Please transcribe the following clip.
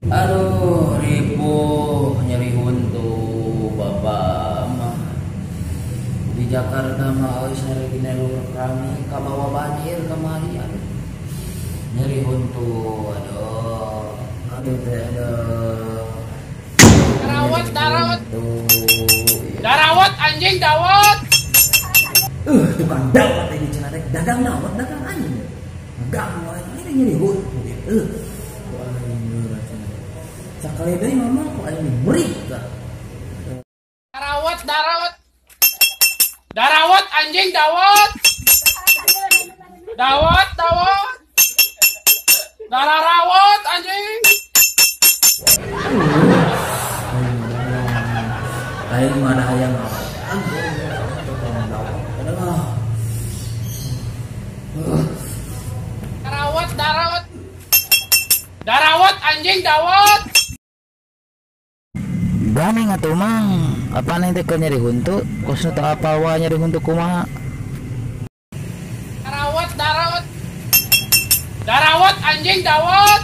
Aduh, ripuh nyeri huntu bapak mah. Di Jakarta mah euy saregina rame kabawa banjir kamari aduh. Nyeri huntu aduh. Aduh teh aduh. Darawat, darawat. Darawat anjing dawat. Tukang dawat ini cenah rek dagang dawat dagang anjing. Ganggu aing ini nyeri huntu ge. Ku aing geura cenah. Sakali deui ngomong ku aing diberi tah. Darawat, darawat. Darawat anjing dawat. Dawat, dawat. Dararawat anjing. Aing mah ada hayang Darawat, darawat. Darawat anjing dawat. Gani atuh mang, apa teh keur nyeri huntu, kos nu teu apal wae nyeri huntu kumaha. Darawat, darawat. Darawat anjing dawat.